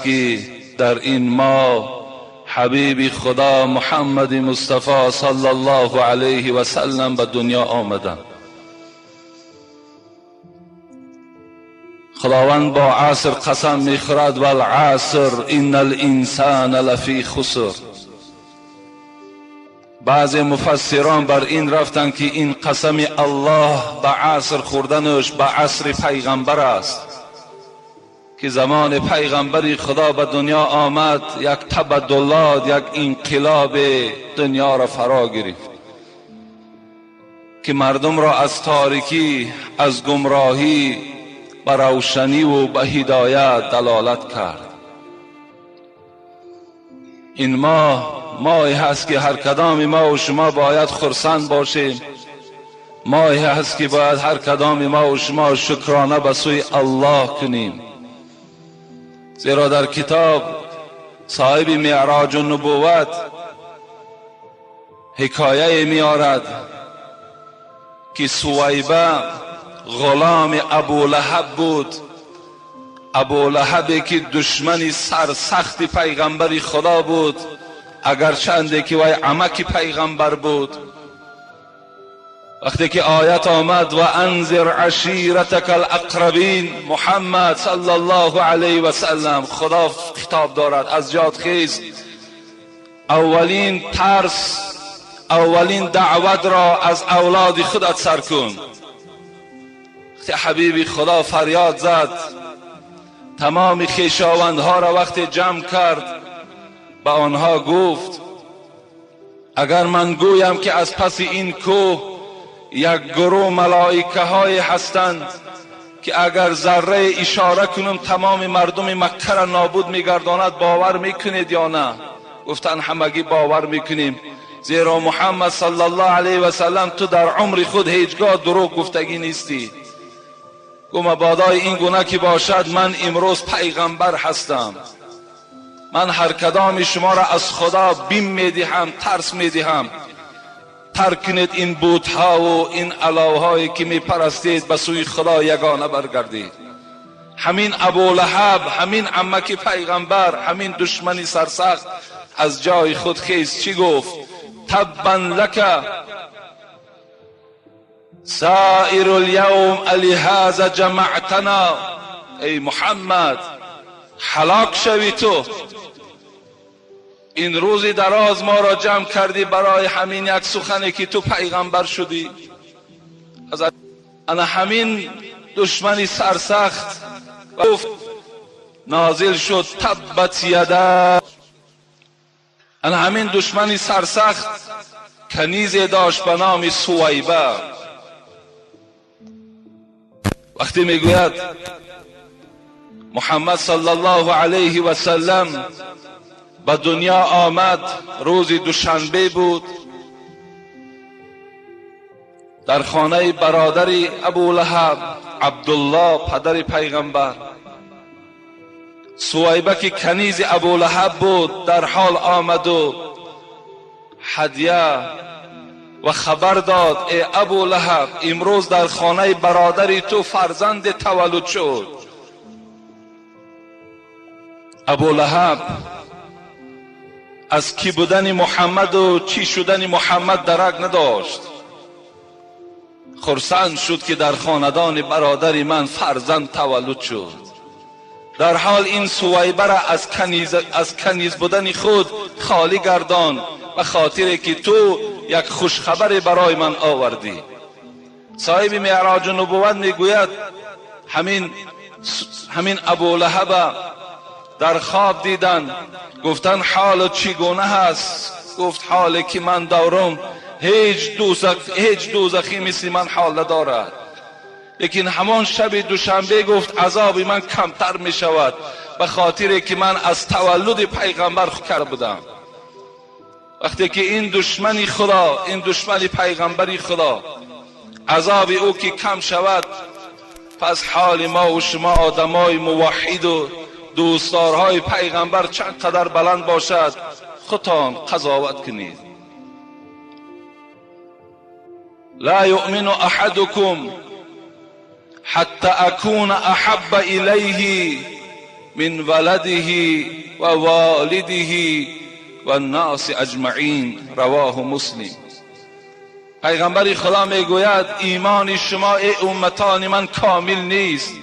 هست که در این ماه حبیب خدا محمد مصطفی صلی الله علیه و سلم به دنیا آمدند. خداوند با عصر قسم میخورد والعصر ان الانسان لفی خسر. بعضی مفسران بر این رفتند که این قسم الله به عصر خوردنش به عصر پیغمبر است که زمان پیغمبری خدا به دنیا آمد یک تبدلات، یک انقلاب دنیا را فرا گرفت که مردم را از تاریکی، از گمراهی به روشنی و به هدایت دلالت کرد. این ماه ماهی هست که هر کدام ما و شما باید خرسند باشیم، ماهی هست که باید هر کدام ما و شما شکرانه به سوی الله کنیم، زیرا در کتاب صاحب معراج النبوت حکایه میارد که سویبه غلام ابو لهب بود. ابو لهب که دشمن سرسخت پیغمبر خدا بود، اگرچنده که وی عمک پیغمبر بود. وقتی که آیت آمد و انذر عشیرتک الاقربین، محمد صلی الله علیه و سلم، خدا خطاب دارد از جاد خیز، اولین ترس، اولین دعوت را از اولاد خودت سر کن. وقتی حبیب خدا فریاد زد، تمام خویشاوندها را وقتی جمع کرد به آنها گفت اگر من گویم که از پس این کوه یک گروه ملائکه های هستند که اگر ذره اشاره کنم تمام مردم مکه را نابود میگرداند، باور میکنید یا نه؟ گفتن همگی باور میکنیم، زیرا محمد صلی الله علیه و سلم تو در عمر خود هیچگاه دروغ گفتگی نیستی. گفت مبادای این گونه که باشد من امروز پیغمبر هستم، من هر کدام شما را از خدا بیم میدهم، ترس میدهم، ترک کنید این بت‌ها و این اله‌هایی که میپرستید، به سوی خدا یگانه برگردید. همین ابو لهب، همین عمک پیغمبر، همین دشمنی سرسخت از جای خود خیز چی گفت؟ تبا لک سائر اليوم الهذا جمعتنا. ای محمد هلاک شوی تو، این روزی دراز ما را جمع کردی برای همین یک سخنی که تو پیغمبر شدی. از انا همین دشمنی سرسخت گفت نازل شد تبت یدا. انا همین دشمنی سرسخت کنیزی داشت به نام سویبه. وقتی میگوید محمد صلی الله علیه و سلم به دنیا آمد، روز دوشنبه بود، در خانه برادر ابو لهب عبدالله پدر پیغمبر، سویبه که کنیز ابو لهب بود در حال آمد و هدیه و خبر داد ای ابو لهب امروز در خانه برادر تو فرزند تولد شد. ابو لهب از کی بودن محمد و چی شدن محمد درک نداشت، خرسند شد که در خاندان برادر من فرزند تولد شد. در حال این سویبه را از کنیز بودن خود خالی گردان به خاطر که تو یک خوشخبر برای من آوردی. صاحب معراج نبوت میگوید همین ابو لهب در خواب دیدن، گفتن حال چگونه هست؟ گفت حالی که من دارم هیچ دوزخی مثل من حال ندارد. لیکن همان شب دوشنبه گفت عذاب من کمتر می شود به خاطر که من از تولد پیغمبر کرده بودم. وقتی که این دشمن خدا، این دشمن پیغمبری خدا، عذاب او که کم شود، پس حال ما و شما آدمای موحد و دوستدارهای پیغمبر چند قدر بلند باشد، خودتان قضاوت کنید. لا یؤمن احدکم حتی اکون احب الیه من ولده و والده و الناس اجمعین. رواه مسلم. پیغمبر خدا میگوید ایمان شما ای امتان من کامل نیست،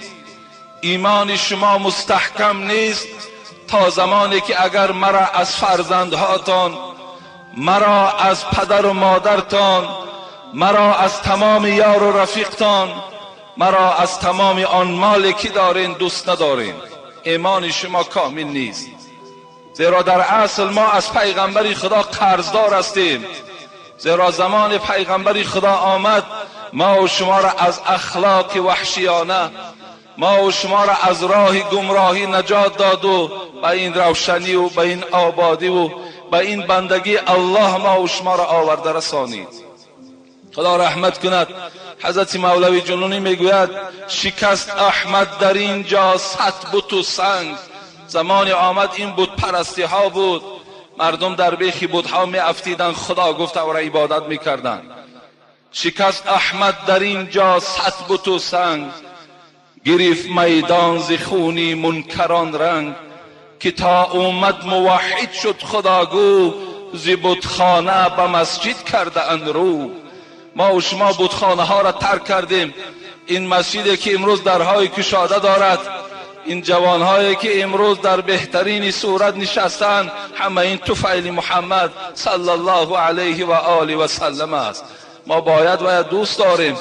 ایمان شما مستحکم نیست تا زمانی که اگر مرا از فرزندهاتان، مرا از پدر و مادرتان، مرا از تمام یار و رفیقتان، مرا از تمام آن مالی که دارین دوست ندارین، ایمان شما کامل نیست. زیرا در اصل ما از پیغمبر خدا قرضدار هستیم. زیرا زمان پیغمبر خدا آمد ما و شما را از اخلاق وحشیانه، ما و شما را از راه گمراهی نجات داد و به این روشنی و به این آبادی و به این بندگی الله ما و شما را آورده رسانید. خدا رحمت کند. حضرت مولوی جنونی میگوید شکست احمد در اینجا 100 بت و سنگ. زمان آمد این بت پرستی ها بود، مردم در بیخی بت ها می افتیدن، خدا گفت او را عبادت میکردن. شکست احمد در اینجا 100 بت و سنگ، گرفت میدان ز خونی منکران رنگ، که تا اومد موحد شد خداگو، ز بتخانه به مسجد کرده اند رو. ما و شما بتخانه ها را ترک کردیم. این مسجدی که امروز درهای کشاده دارد، این جوانهایی که امروز در بهترین صورت نشستند، همه این طفیل محمد صلی الله علیه و آله و سلم است. ما باید دوست داریم،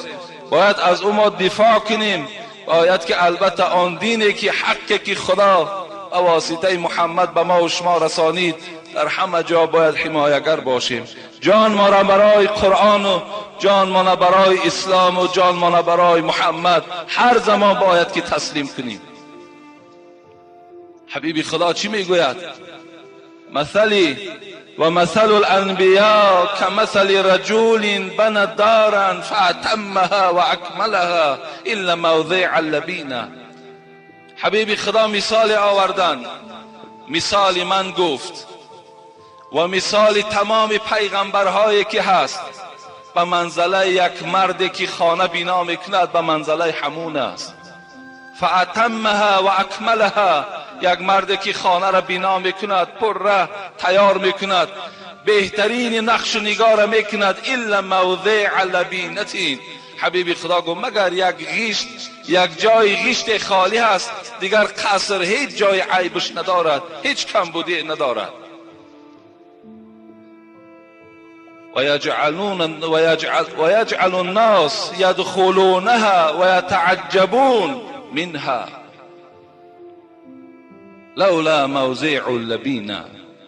باید از او ما دفاع کنیم، باید که البته آن دینی که حقی که خدا به واسطه محمد به ما و شما رسانید در همه جا باید حمایگر باشیم. جان ما را برای قرآن و جان ما را برای اسلام و جان ما را برای محمد هر زمان باید که تسلیم کنیم. حبیبی خدا چی میگوید؟ مثلی و مثل الانبیاء كمثل رجل بنى دارا فاتمها واکملها الا موضع اللبینه. حبیبی خدا مثال آوردن، مثال من گفت و مثال تمام پیغمبرهایی که هست به منزله یک مردی که خانه بنا میکند به منزله همون است. فاتمها و اکملها، یک مردی که خانه را بنا میکند، پره تیار میکند، بهترین نقش و نگار میکند، الا موضع لبینتین. حبیبی خدا گفت مگر یک غیشت، یک جای غیشت خالی هست، دیگر قصر هیچ جای عیبش ندارد، هیچ کمبودی ندارد. ويجعل الناس يدخلونها ويتعجبون منها لولا موضع اللبینه.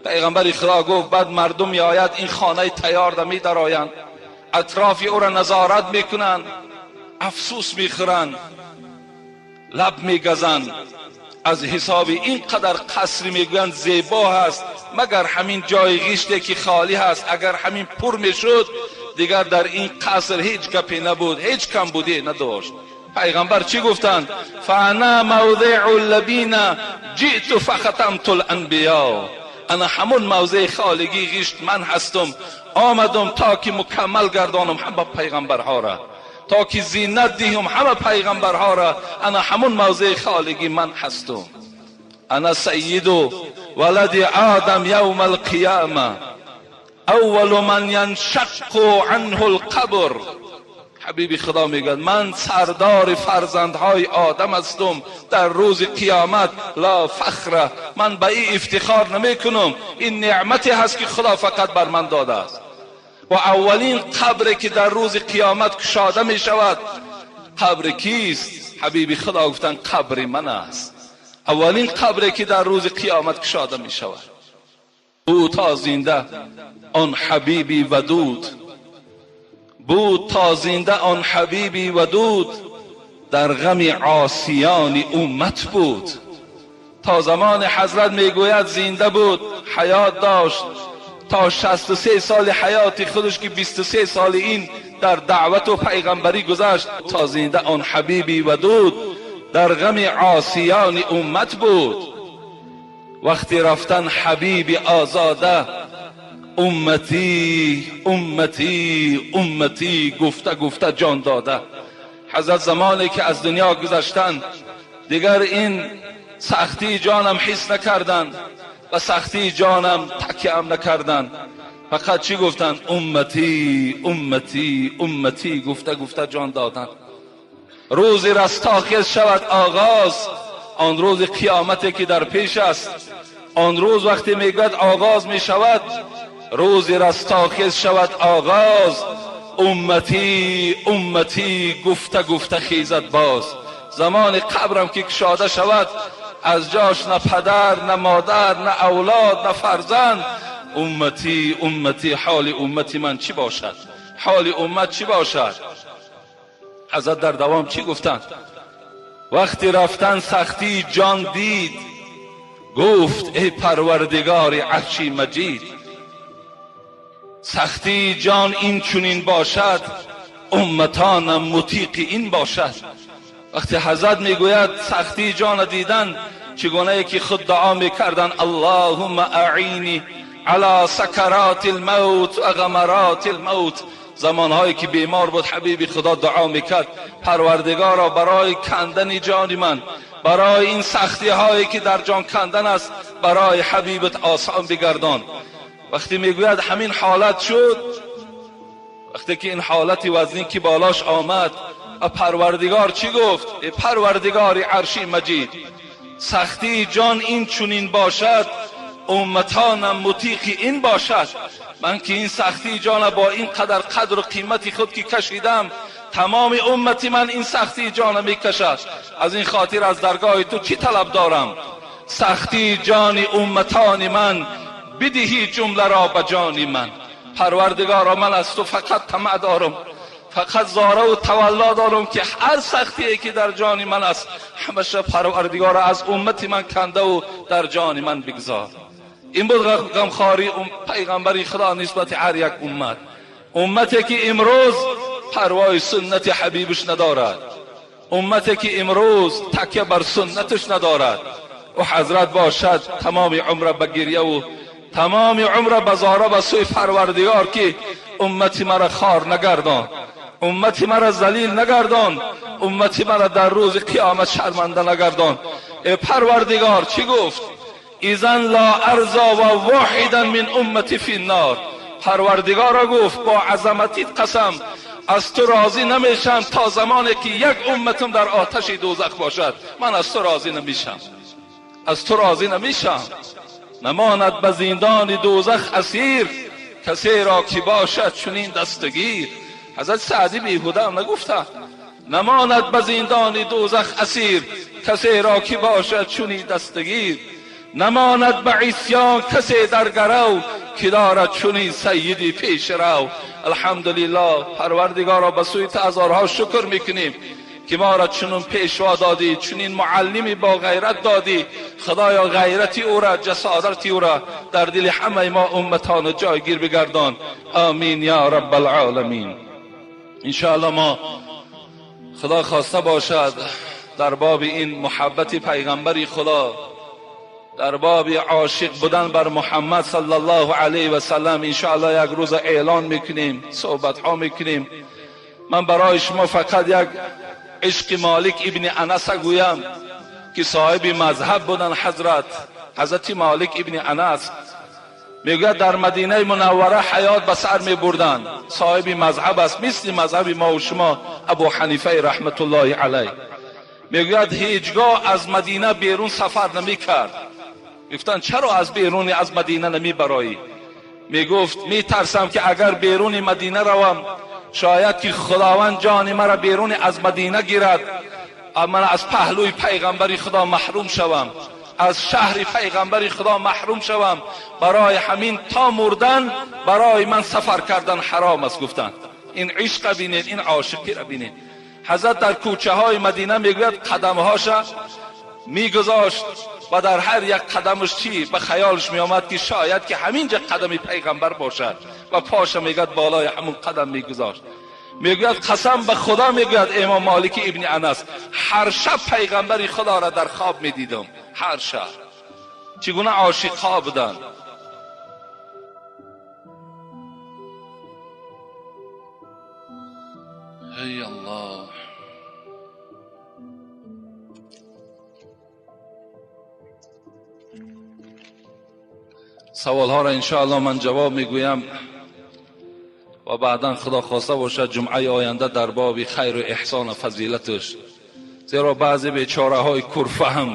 پیغمبر خدا گفت بعد مردم میآید این خانه تیار را میدرآیند، اطراف او را نظارت میکنند، افسوس میخورند، لب میگزند از حساب این قدر قصر، میگویند زیبا هست مگر همین جای غیشته که خالی هست، اگر همین پر میشد دیگر در این قصر هیچ گپی نبود، هیچ کمبودی نداشت. پیغمبر چی گفتند؟ فانا موضع اللبین جئت فختمت الانبیاء. انا همون موضع خالگی غیشت من هستم، آمدم تا که مکمل گردانم همه پیغمبرها را، تا که زینت دهم همه پیغمبرها را. انا همون موضع خالگی من هستم. انا سید ولد آدم یوم القیامه اول من ینشق عنه القبر. حبیبی خدا میگه من سردار فرزندهای آدم هستم در روز قیامت، لا فخره، من به این افتخار نمی کنم، این نعمتی هست که خدا فقط بر من داده است. و اولین قبری که در روز قیامت کشاده می شود قبر کیست؟ حبیبی خدا گفتن قبر من است. اولین قبری که در روز قیامت کشاده می شود. او تا زنده آن حبیبی ودود بود، تا زنده آن حبیبی ودود، در غم عاصیان امت بود. تا زمان حضرت میگوید زنده بود، حیات داشت، تا 63 سال حیات خودش که 23 سال این در دعوت و پیغمبری گذشت، تا زنده آن حبیبی ودود، در غم عاصیان امت بود. وقتی رفتن حبیب آزاده، امتی امتی امتی گفته گفته جان داده. حضرت زمانی که از دنیا گذشتن دیگر این سختی جانم حس نکردن و سختی جانم تکیه هم نکردن. فقط چی گفتن؟ امتی امتی امتی گفته گفته جان دادن. روز رستاخیز شود آغاز، آن روز قیامتی که در پیش است، آن روز وقتی میگوید آغاز می شود، روز رستاخیز شود آغاز، امتی امتی گفته گفته خیزد باز. زمان قبرم که کشاده شود، از جاش نه پدر نه مادر نه اولاد نه فرزند، امتی امتی، حال امتی من چی باشد؟ حال امت چی باشد؟ حضرت در دوام چی گفتند؟ وقتی رفتن سختی جان دید، گفت ای پروردگار عرشی مجید، سختی جان این چنین باشد، امتانم مطیق این باشد. وقتی حضرت میگوید سختی جان دیدن، چگونه که خود دعا میکردن، اللهم اعینی علی سکرات الموت و غمرات الموت. زمانهایی که بیمار بود حبیب خدا دعا میکرد، پروردگارا برای کندن جان من، برای این سختی هایی که در جان کندن است، برای حبیبت آسان بگردان. وقتی میگوید همین حالت شد، وقتی که این حالت وزنی که بالاش آمد، و پروردگار چی گفت؟ ای پروردگار عرشی مجید، سختی جان این چنین باشد، امتانم مطیق این باشد. من که این سختی جان با این قدر قدر و قیمتی خود که کشیدم، تمام امتی من این سختی جان میکشد. از این خاطر از درگاه تو چی طلب دارم؟ سختی جان امتان من بدهی جمله را به جان من. پروردگارا من از تو فقط طمع دارم، فقط زاره و تولا دارم که هر سختی که در جان من است، همشه پروردگارا از امت من کنده و در جان من بگذار. این بود غمخواری پیغمبری خدا نسبت هر یک امت، امتی که امروز پروای سنت حبیبش ندارد، امتی که امروز تکیه بر سنتش ندارد. و حضرت باشد تمام عمر به گریه و تمام عمر به زاره به سوی پروردگار که امتی مرا خار نگردان، امتی مرا ذلیل نگردان، امتی مرا در روز قیامت شرمنده نگردان. ای پروردگار چی گفت؟ اذن لا ارضا و واحدا من امتی فی النار. پروردگارا گفت با عظمتیت قسم از تو راضی نمیشم تا زمانی که یک امتم در آتش دوزخ باشد. من از تو راضی نمیشم، از تو راضی نمیشم. نماند به زندان دوزخ اسیر، کسی را که باشد چنین دستگیر. حضرت سعدی بیهوده هم نگفته نماند به زندان دوزخ اسیر، کسی را که باشد چنین دستگیر. نماند به عصیان کسی در گرو، که دارد چنین سیدی پیش رو. الحمدلله پروردگارا به سوی هزارها شکر میکنیم که ما را چنون پیشوا دادی، چنین معلمی با غیرت دادی. خدایا غیرتی او را، جسارتی او را در دل همه ما امتان جایگیر بگردان. آمین یا رب العالمین. انشاءالله ما خدا خواسته باشد در باب این محبت پیغمبری خدا، در باب عاشق بودن بر محمد صلی الله علیه و سلم، انشاءالله یک روز اعلان میکنیم، صحبت ها میکنیم. من برای شما فقط یک عشق مالک ابن انس گویم که صاحب مذهب بودن. حضرت مالک ابن انس میگوید در مدینه منوره حیات به سر میبردن. صاحب مذهب است، مثل مذهب ما و شما ابو حنیفه رحمت الله علیه. میگوید هیچگاه از مدینه بیرون سفر نمیکرد. گفتن چرا از بیرون از مدینه نمیبرایی؟ میگفت میترسم که اگر بیرون مدینه روم، شاید که خداوند جان مرا بیرون از مدینه گیرد، من از پهلوی پیغمبر خدا محروم شوم، از شهر پیغمبر خدا محروم شوم. برای همین تا مردن برای من سفر کردن حرام است. گفتند این عشق بینید، این عاشقی را بینید. حضرت در کوچه های مدینه میگوید قدمهاش میگذاشت و در هر یک قدمش چی به خیالش میآمد که شاید که همینجا قدم پیغمبر باشد و پاش میگد بالای همون قدم میگذاشت. میگوید قسم به خدا، میگوید امام مالک ابن انس، هر شب پیغمبر خدا را در خواب میدیدم، هر شب. چگونه عاشق ها بودند. ای الله. Саволҳоро иншоаллоҳ ман ҷавоб мегӯям ва баъдан худо хоста бошад ҷумъаи оянда дар боби хайру эҳсону фазилаташ, зеро баъзе бечораҳои курфаҳм,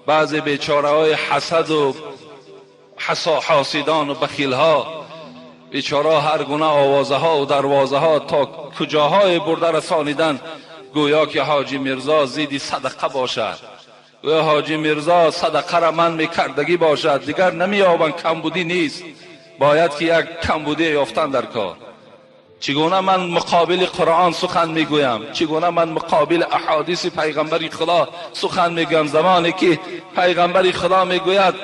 баъзе бечораҳои ҳасаду ҳосидону бахилҳо, бечораҳо ҳар гуна овозаҳо ва дарвозаҳо то куҷоҳое бурда расонидан, гӯё ки ҳоҷи Мирзо зидди садақа бошад, гӯё ҳоҷи Мирзо садақаро ман мекардагӣ бошад, дигар намеёбанд, камбудӣ нест, бояд ки як камбудӣ ёфтан дар кор. Чӣ гуна ман муқобили Қуръон сухан мегӯям, чӣ гуна ман муқобили аҳодиси пайғамбари Худо сухан мегӯям, замоне ки пайғамбари Худо мегӯяд: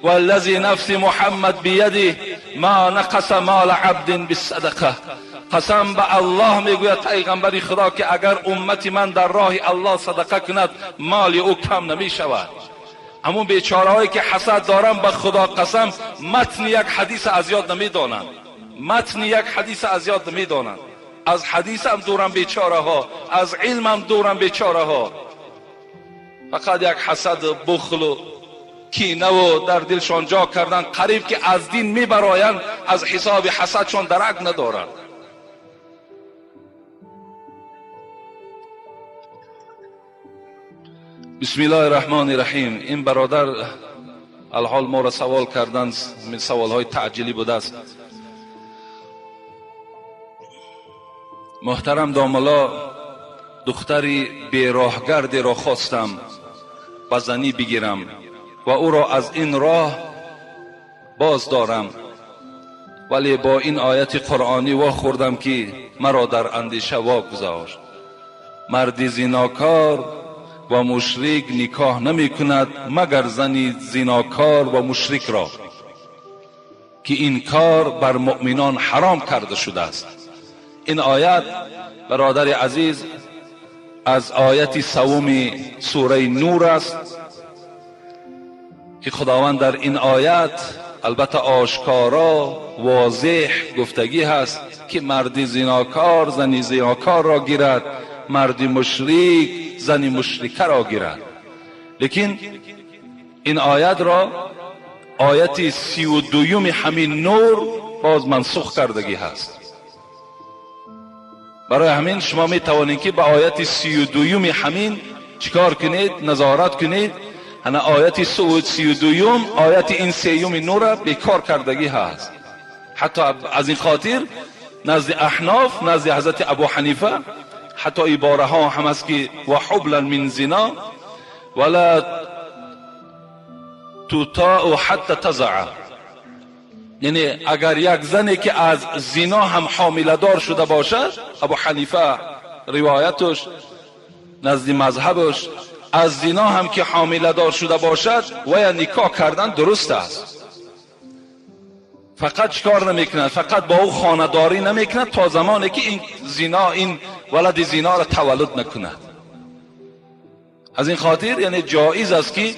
والذی نفس محمد بیده ما نقص مال عبد بالصدقه. قسم به الله میگوید پیغمبر خدا که اگر امت من در راه الله صدقه کند مال او کم نمی شود. همون بیچاره که حسد دارن به خدا قسم متن یک حدیث از یاد نمیدانند، متن یک حدیث از یاد نمیدانند. از حدیث هم دورن بیچاره ها، از علم هم دورن بیچاره ها. فقط یک حسد بخل و کینه و در دلشان جا کردن، قریب که از دین میبرایند، از حساب حسدشان درک ندارند. بسم الله الرحمن الرحیم. این برادر الحال ما را سوال کردن، سوال های تعجیلی بوده است. محترم داملا، دختری بیراهگردی را خواستم و زنی بگیرم و او را از این راه باز دارم، ولی با این آیت قرآنی وا خوردم که مرا در اندیشه واگذاشت. مردی زیناکار و مشرک نکاح نمی کند مگر زنی زیناکار و مشرک را، که این کار بر مؤمنان حرام کرده شده است. این آیت برادر عزیز از آیت سوم سوره نور است که خداوند در این آیت البته آشکارا واضح گفتگی هست که مردی زیناکار زنی زیناکار را گیرد، مردی مشرک زنی مشرکه را گیرد. لیکن این آیت را آیت 32 همین نور باز منسوخ کردگی هست. برای همین شما می توانید که به آیت 32 همین چیکار کنید؟ نظارت کنید. هنه آیت 32 آیت این سیوم نور بیکار کردگی هست. حتی از این خاطر نزد احناف، نزد حضرت ابو حنیفه حتی عباره ها هم هست که و حبلا من زنا ولا تطاع حتی تزع، یعنی اگر یک زنی که از زنا هم حامله دار شده باشد، ابو حنیفه روایتش نزد مذهبش از زنا هم که حامله دار شده باشد و یا نکاح کردن درست است. فقط چکار نمیکند؟ فقط با او خانه‌داری نمیکند تا زمانی که این زنا، این ولد زنا را تولد نکند. از این خاطر یعنی جایز است که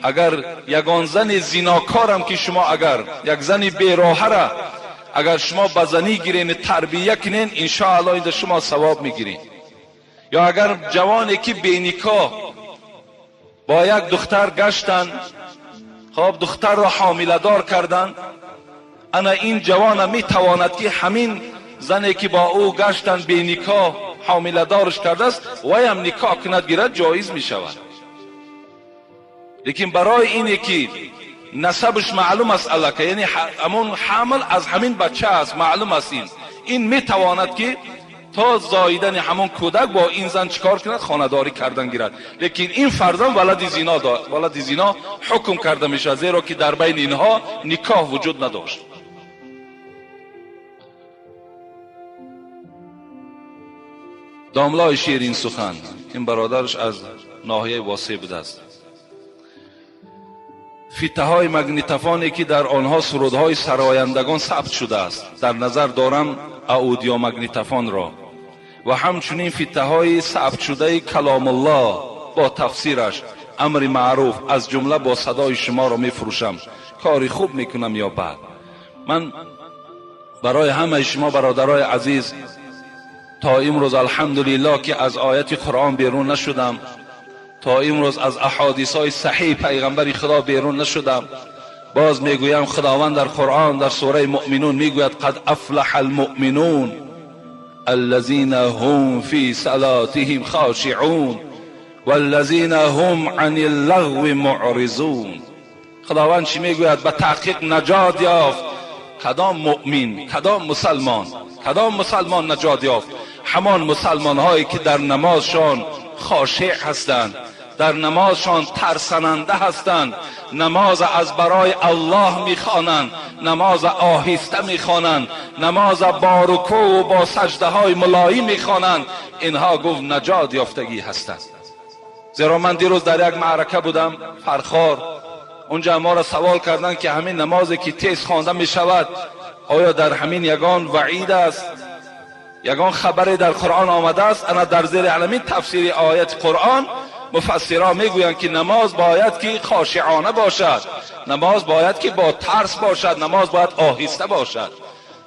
اگر یگان زن زیناکارم که شما اگر یک زن بیراهه را اگر شما به زنی گیرین تربیه کنین، انشاءالله این شما ثواب میگیرین. یا اگر جوانی که بینکاح با یک دختر گشتن، خب دختر را حامله دار کردن، انا این جوان میتواند که همین زنی که با او گشتن بینکاح حامله دارش کرده است و هم نکاح کند گیرد، جایز میشود. لیکن برای اینه که نسبش معلوم است الکه، یعنی همون حمل از همین بچه است، معلوم است، این میتواند که تا زاییدن همون کودک با این زن چیکار کند؟ خانه‌داری کردن گیرد. لیکن این فرزند ولد زینا ولد زینا حکم کرده میشه، زیرا که در بین اینها نکاح وجود نداشت. داملای شیرین سخن، این برادرش از ناحیه واسع بوده است. فیته‌های مگنیتفانی که در آنها سرودهای سرایندگان ثبت شده است، در نظر دارم اودیو مگنیتفان را، و همچنین فیته‌های ثبت شده کلام الله با تفسیرش امر معروف از جمله با صدای شما را میفروشم. کاری خوب میکنم یا بد؟ من برای همه شما برادرای عزیز تا امروز الحمدلله که از آیت قرآن بیرون نشدم، تا امروز از احادیث های صحیح پیغمبر خدا بیرون نشدم، باز میگویم خداوند در قرآن در سوره مؤمنون میگوید قد افلح المؤمنون الذين هم في صلاتهم خاشعون والذین هم عن اللغو معرضون. خداوند چی میگوید؟ به تحقیق نجات یافت. کدام مؤمن، کدام مسلمان، کدام مسلمان نجات یافت؟ همان مسلمان هایی که در نمازشان خاشع هستند، در نمازشان ترسننده هستند، نماز از برای الله میخوانند، نماز آهسته میخوانند، نماز با رکوع و با سجده های ملایی میخوانند. اینها گفت نجات یافتگی هستند. زیرا من دیروز در یک معرکه بودم فرخار، اونجا ما را سوال کردند که همین نمازی که تیز خوانده میشود آیا در همین یگان وعید است، یگان خبری در قرآن آمده است؟ انا در زیر علمین تفسیر آیت قرآن مفسرها میگویند که نماز باید که خاشعانه باشد، نماز باید که با ترس باشد، نماز باید آهسته باشد.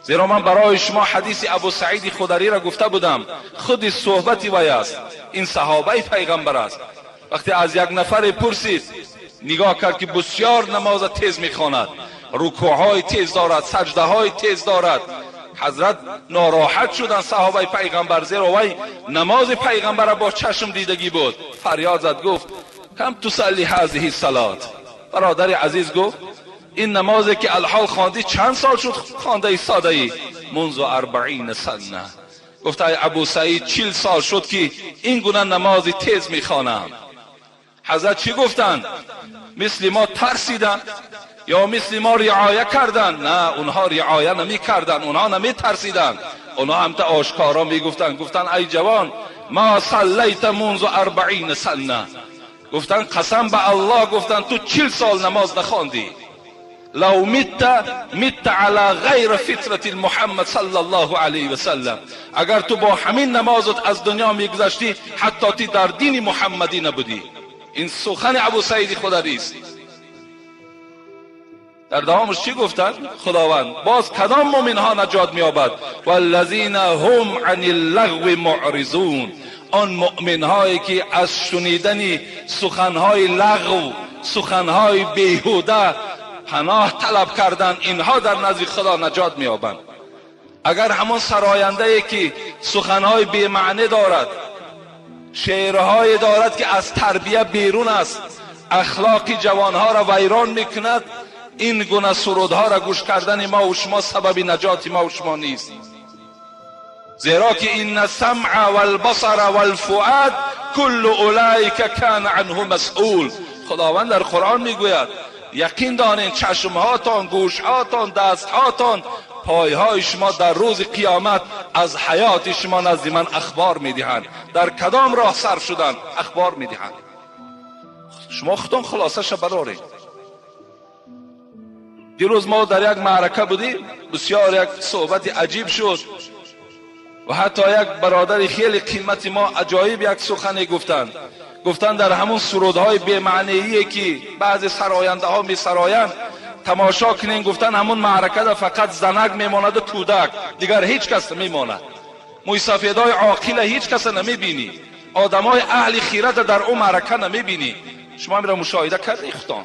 زیرا من برای شما حدیث ابو سعید خدری را گفته بودم، خود صحبتی وی است، این صحابه پیغمبر است. وقتی از یک نفر پرسید، نگاه کرد که بسیار نماز تیز میخواند، رکوعهای تیز دارد، سجده های تیز دارد. حضرت ناراحت شدن صحابه پیغمبر، زیرا وی نماز پیغمبر با چشم دیدگی بود. فریاد زد گفت کم تصلی هذه الصلاه. برادر عزیز گفت این نمازی که الحال خواندی چند سال شد خوانده ای ساده ای؟ منذ 40 سنه. گفت ای ابو سعید 40 سال شد که این گونه نمازی تیز میخوانم. حضرت چی گفتند؟ مثل ما ترسیدن یا مثل ما رعایه کردن؟ نه، اونها رعایه نمی کردن، اونها نمی ترسیدن، اونها هم تا آشکارا می گفتن. گفتن ای جوان ما صلیت منذ 40 سنه. گفتن قسم به الله، گفتن تو 40 سال نماز نخواندی. لو مت مت علی غیر فطرت محمد صلی الله علیه و سلم. اگر تو با همین نمازت از دنیا میگذشتی حتی تی در دین محمدی نبودی. این سخن ابو سعید خدری است. در دوامش چی گفتن؟ خداوند باز کدام مؤمن ها نجات می‌یابد؟ والذین هم عن اللغو معرضون. آن مؤمن هایی که از شنیدن سخنهای لغو، سخنهای بیهوده پناه طلب کردن، اینها در نزد خدا نجات می‌یابند. اگر همون سراینده ای که سخنهای بی‌معنی دارد، شعرهای دارد که از تربیه بیرون است، اخلاق جوانها را ویران میکند، این گونه سرودها را گوش کردن ما و شما سبب نجات ما و شما نیست. زیرا که این السمع والبصر والفؤاد کل اولئک کان عنه مسئول. خداوند در قرآن میگوید یقین دانین چشمهاتان، گوشهاتان، دستهاتان، پایهای شما در روز قیامت از حیات شما نزد من اخبار میدهند. در کدام راه صرف شدن اخبار میدهند. شما خودتون خلاصه ش برارید. دیروز ما در یک معرکه بودیم، بسیار یک صحبت عجیب شد و حتی یک برادر خیلی قیمت ما عجایب یک سخنی گفتند. گفتند در همون سرودهای بی‌معنیی که بعضی سراینده ها می سرایند تماشا کنین، گفتن همون معرکه در فقط زنک میماند و کودک، دیگر هیچ کس نمیماند. مویسفیدای عاقل هیچ کس نمیبینی، آدمای اهل خیرت در اون معرکه نمیبینی. شما میرا مشاهده کردی خودتان.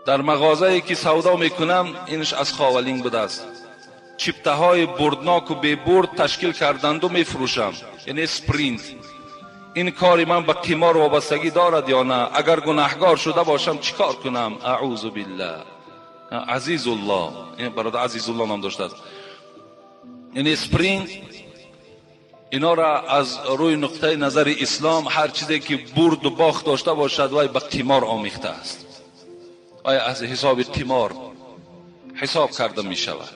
در مغازه‌ای که سودا میکنم اینش از خاولینگ بوده است، چیپته های بردناک و بی برد تشکیل کردند و میفروشم، یعنی سپرینت. این کاری من به قمار وابستگی دارد یا نه؟ اگر گناهگار شده باشم چیکار کنم؟ اعوذ بالله. عزیز الله، این برادر عزیز الله نام داشته است. یعنی سپرینت اینا را از روی نقطه نظر اسلام هر چیزی که برد و باخت داشته باشد وای به قمار آمیخته است، آیا از حساب قمار حساب کرده می شود.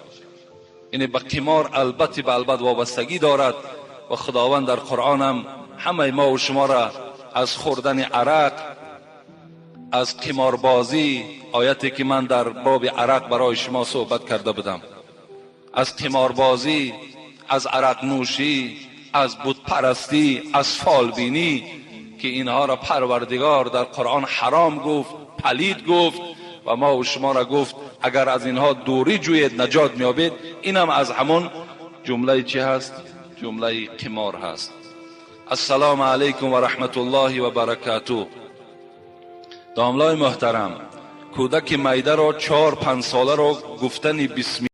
یعنی به قمار البته به البته وابستگی دارد و خداوند در قرآن هم همه ما و شما را از خوردن عرق، از قماربازی، آیتی که من در باب عرق برای شما صحبت کرده بودم، از قماربازی، از عرق نوشی، از بت پرستی، از فالبینی، که اینها را پروردگار در قرآن حرام گفت، پلید گفت و ما و شما را گفت اگر از اینها دوری جوید نجات میابید. اینم از همون ҷумлаи чӣ ҳаст? Ҷумлаи қимор ҳаст. Ассалому алайкум ва раҳматуллоҳи ва баракатуҳ. Домлаи муҳтарам, кӯдаки майдаро 4-5 соларо гуфтани бисми